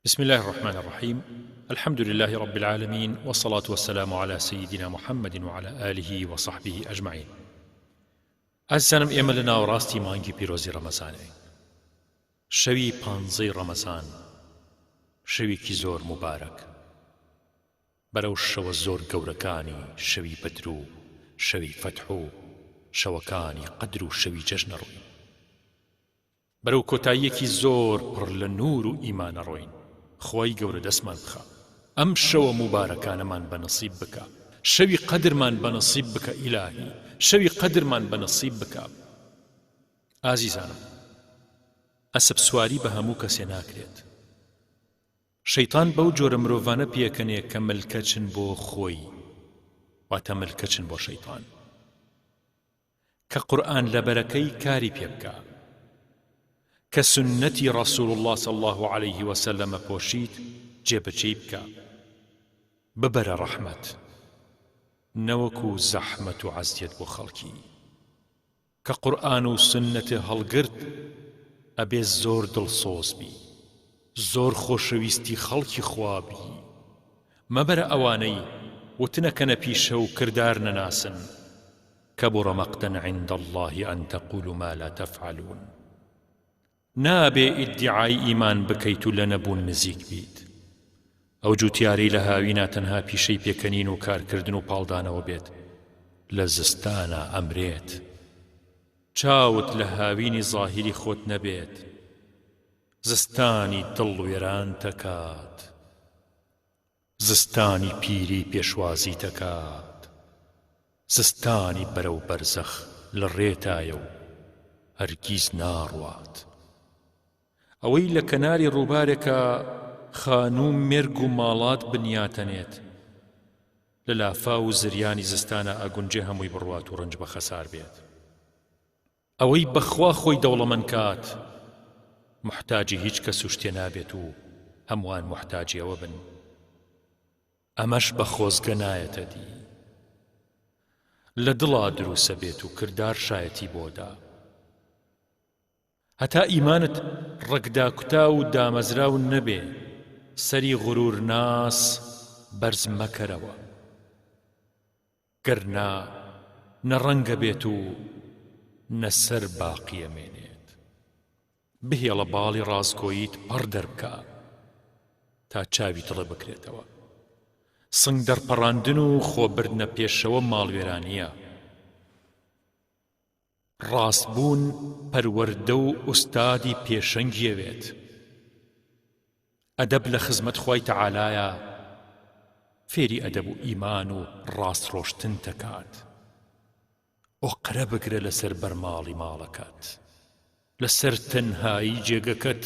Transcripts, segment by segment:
بسم اللە الرحمن الرحیم الحمد للە رب العالمین والصلاة والسلام علی سیدنا محمد وعلی آله وصحبه اجمعین ئازیزانم ئێمە لە ناوەڕاستی مانگی پیرۆزی ڕەمەزانین شەوی پانزەی ڕەمەزان شەوێکی زۆر موبارەک بەرەو شەوە زۆر گەورەکانی شەوی بەدر و شەوی فەتح و شەوەکانی قەدر و شەوی جەژنە ڕۆین بەرەو کۆتاییەکی زۆر پڕ لە نور و ئیمان ئەڕۆین خوای گەورە دەستمان بخا ئەم شەوە موبارەکانەمان بە نسیب بکا شەوی قەدرمان بە نسیب بکە ئیلاهی شەوی قەدرمان بە نسیب بکە ئازیزانم ئەسپ سواری بە هەموو کەسێ ناکرێت شەیتان بەو جۆرە مرۆڤانە پێکەنێ کە ملکەچن بۆ خۆی واتە ملکەچن بۆ شەیتان. کە قورئان لەبەرەکەی کاری پێ بکا کە سوننەتی ڕسول اللە صلی اللە علیه وسلم پۆشیت جێبەجێی بکا ببەرە ڕەحمەت نەوەکو زەحمەت و عەزیەت بۆ خەڵکی کە قورئان و سوننەت هەڵگرت ئەبێ زۆر دڵسۆز بی زۆر خۆشەویستی خەڵکی خوا بی مەبەرە ئەوانەی وتنەکەنە پیشە و کردار نەناسن کبر مقتا عند اللە ان تقولوا ما لا تفعلون نابێ ئیدیعای ئیمان بکەیت و لە نەبوون نزیک بیت ئەو جوتیارەی لە هاوینا تەنها پیشەی پێکەنین و کارکردن و پاڵدانەوە بێت لە زستانا ئەمرێت چاوت لە هاوینی زاهیری خۆت نەبێت زستانی دڵ وێرانتەکات زستانی پیری پێشوازیتەکات زستانی بەرەو بەرزەخ لە ڕێتایە و هەرگیز ناڕوات. ئەوەی لە کەناری ڕووبارێکا خانوو و مێرگ و ماڵات بنیاتەنێت، لە لافاو و زریانی زستانا ئەگونجێ هەمووی بڕوات و ڕەنج بە خەسار بێت. ئەوەی بە خوا خۆی دەوڵەمەند کات، موحتاجی هیچ کەس و شتێ نابێت و هەمووان موحتاجی ئەوە بن. ئەمەش بە خۆزگە نایەتە دی. لە دڵا دروسە بێت و کردار شایەتی بۆ دا. هەتا ئیمانت ڕەگداکوتاو و دامەزراو نەبێ، سەری غرورناس بەرز مەکەرەوە. گەر نا نە ڕەنگە بێت و نە سەر باقی ئەمێنێت. بهێڵە باڵی ڕاستگۆییت پەڕ دەربکا تا چاوی دڵێ بکرێتەوە. سنگ دەرپەڕاندن و خۆ بردنە پێشەوە ماڵوێرانییە. ڕاست بوون پەروەردە و ئوستادی پێشەنگی ئەوێت. ئەدەب لە خزمەت خوای تەعالایە فێری ئەدەب و ئیمان و ڕاست ڕۆشتنتەکات. ئۆقرە بگرە لەسەر بەرماڵی ماڵەکەت لەسەر تەنهایی جێگەکەت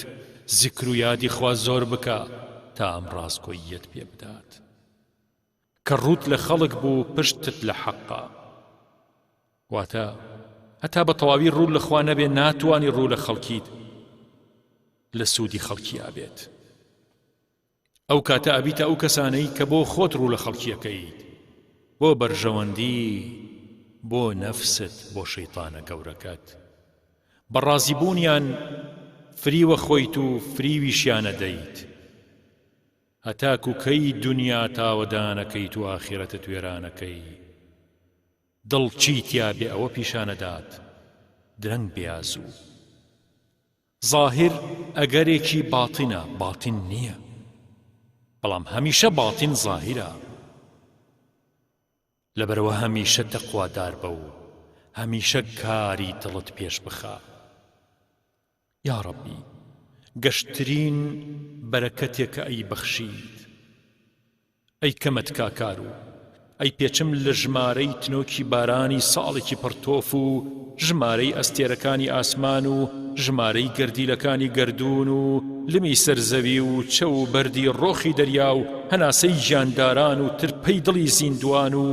زیکر و یادی خوا زۆر بکە تا ئەم ڕاستگۆییەت پێ بدات کە ڕووت لە خەڵک بوو پشتت لە حەقە واتە هەتا بە تەواوی ڕوو لە خوا نەبێ ناتوانی ڕوو لە خەڵکیت لە سوودی خەڵکیا بێت ئەو کاتە ئەبیتە ئەو کەسانەی کە بۆ خۆت ڕوو لە خەڵکی ئەکەیت بۆ بەرژەوەندی بۆ نەفست بۆ شەیتانە گەورەکەت بە ڕازی بوونیان فریوە خۆیت و فریویشیان ئەدەیت هەتاکو کەی دونیا تاوەدانەکەیت و ئاخیرەتت وێرانەکەی دڵ چی تیابێ ئەوە پیشانەدات درەنگ بێ یا زوو. زاهیر ئەگەرێکی باتینە باتین نییە بەڵام هەمیشە باتین زاهیرە لەبەرئەوە هەمیشە تەقوادار بە و هەمیشە کاری دڵت پێش بخە یاڕەبی گەشترین بەرەکەتێکە ئەیبەخشیت ئەی کەمە تکاکار و ئەی پێچم لە ژمارەی تنۆکی بارانی ساڵێکی پڕ تۆف و ژمارەی ئەستێرەکانی ئاسمان و ژمارەی گەردیلەکانی گەردوون و لمی سەر زەوی و چەو و بەردی ڕۆخی دەریا و هەناسەی گیانداران و ترپەی دڵی زیندووان و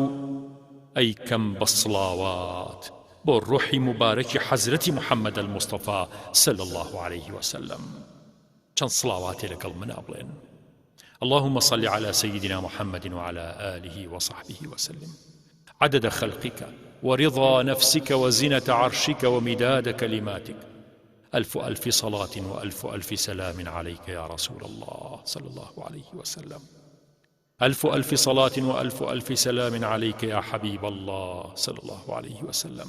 ئەیکەم بە سڵاوات بۆ ڕۆحی موبارەکی حەزرەتی محمد المصطفی صلی اللە علیه وسلم. چەند صڵاواتێ لەگەڵ منا بڵێن اللهم صل على سيدنا محمد وعلى آله وصحبه وسلم عدد خلقك ورضا نفسك وزنة عرشك ومداد كلماتك. ألف ألف صلاة وألف ألف سلام عليك يا رسول الله صلى الله عليه وسلم ألف ألف صلاة وألف ألف سلام عليك يا حبيب الله صلى الله عليه وسلم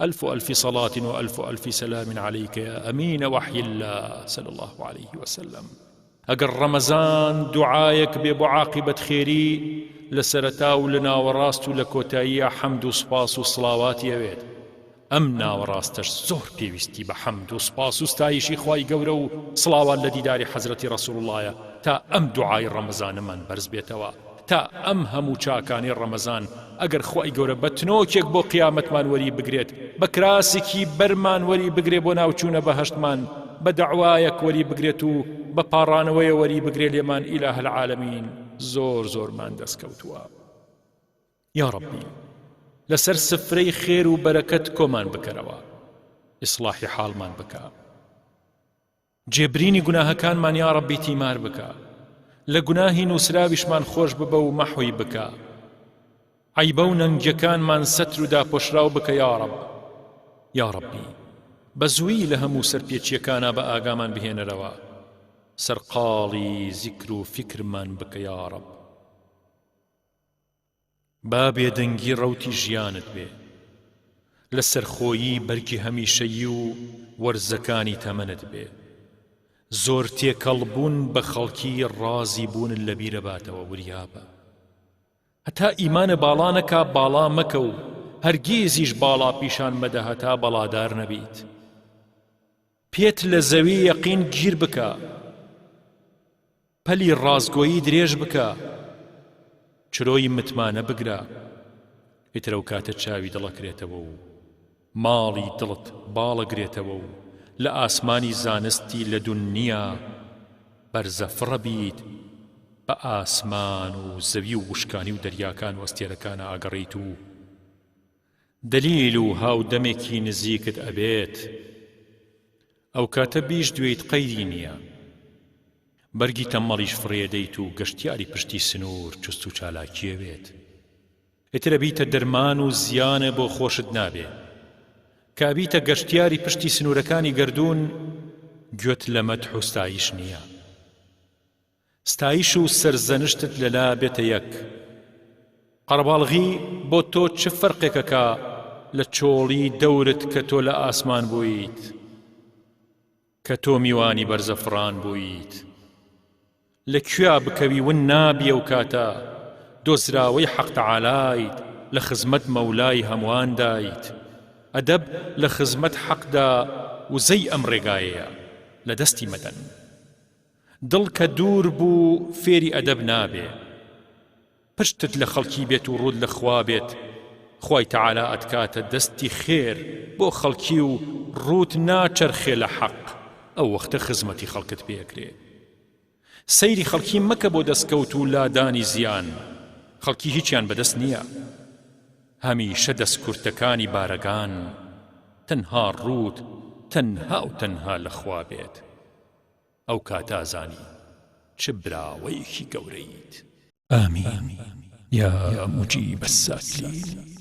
ألف ألف صلاة وألف ألف سلام عليك يا أمين وحي الله صلى الله عليه وسلم ئەگەر ڕەمەزان دوعایەک بێ بۆ عاقیبەت خێری لە سەرەتا و لە ناوەڕاست و لە کۆتاییا حەمد و سوپاس و سڵاواتی ئەوێت ئەم ناوەڕاستەش زۆر پێویستی بە حەمد و سوپاس و ستایشی خوای گەورە و سڵاوات لە دیداری حەزرەتی ڕەسوڵ اللەیە تا ئەم دوعای ڕەمەزانەمان بەرز بێتەوە تا ئەم هەموو چاکانەی ڕەمەزان ئەگەر خوای گەورە بە تنۆکێک بۆ قیامەتمان وەری بگرێت بە کراسێکی بەرمان وەری بگرێ بۆ ناو چوونە بەهەشتمان بە دەعوایەک وەری بگرێت و بە پاڕانەوەیە وەری بگرێ لێمان ئیلاه العالمین زۆر زۆرمان دەست کەوتووە یاڕەبی لەسەر سفرەی خێر و بەرەکەت کۆمان بکەرەوە ئیسڵاحی حاڵمان بکە جێ برینی گوناهەکانمان یاڕەبی تیمار بکە لە گوناهی نووسراویشمان خۆش ببە و مەحوی بکە عەیبە و نەنگیەکانمان سەتر و داپۆشراو بکە یاڕەب یاڕەبی بە زوویی لە هەموو سەرپێچیەکانا بە ئاگامان بهێنەرەوە سەرقاڵی زیکر و فیکرمان بکە یاڕەب. با بێدەنگی ڕەوتی ژیانت بێ. لە سەرخۆیی بەرگی هەمیشەیی و وەرزەکانی تەمەنت بێ. زۆر تێکەڵ بوون بە خەڵکی ڕازی بوونت لە بیرە باتەوە وریابە. هەتا ئیمانە باڵا نەکا باڵا مەکە و هەرگیزیش باڵا پیشان مەدە هەتا بەڵادار نەبیت. پێت لە زەوی یەقین گیر بکە. پەلی ڕاستگۆیی درێژ بکە، چرۆی متمانە بگرە، ئیتر ئەو کاتە چاوی دڵ ئەکرێتەوە و ماڵی دڵت باڵ ئەگرێتەوە و لە ئاسمانی زانستی لەدوننیا بەرزەفڕە بیت بە ئاسمان و زەوی و وشکانی و دەریاکان و ئەستێرەکانا ئەگەڕێیت و دەلیل و هاودەمێکی نزیکت ئەبێت ئەوکاتە بیشدوێیت قەیری نیە بەرگی تەممەڵیش فڕێدەیت و گەشتیاری پشتی سنور چوست و چالاکیەوێت ئیتر ئەبیتە دەرمان و زیانە بۆ خۆشت نابێ کە ئەبیتە گەشتیاری پشتی سنورەکانی گەردوون گوێت لە مەدح و ستایش نیە. ستایش و سەرزەنشتت لەلا بێتە یەک. قەرەباڵغی بۆ تۆ چ فەرقێک ئەکا لە چۆڵی دەورت کە تۆ لە ئاسمان بوویت کە تۆ میوانی بەرزەفڕان بوویت لە کوێا بکەوی ون نابی ئەو کاتە دۆزراوەی حەق تەعالایت لە خزمەت مەولای هەموواندایت ئەدەب لە خزمەت حەقدا وزەی ئەم ڕێگایەیە لە دەستی مەدەن. دڵ کە دوور بوو فێری ئەدەب نابێ پشتت لە خەڵکی بێت و ڕووت لە خوا بێت خوای تەعالا ئەتکاتە دەستی خێر بۆ خەڵکی و ڕووت ناچەرخێ لە حەق ئەو وەختە خزمەتی خەڵکت پێ ئەکرێ سەیری خەڵکی مەکە بۆ دەستکەوت و لادانی زیان خەڵکی هیچیان بەدەست نییە هەمیشە دەست کورتەکانی بارەگان تەنها ڕووت تەنها و تەنها لە خوا بێت. ئەو کاتە ئەزانی چ براوەیەکی گەورەیت. آمین یا مجیب السائلین.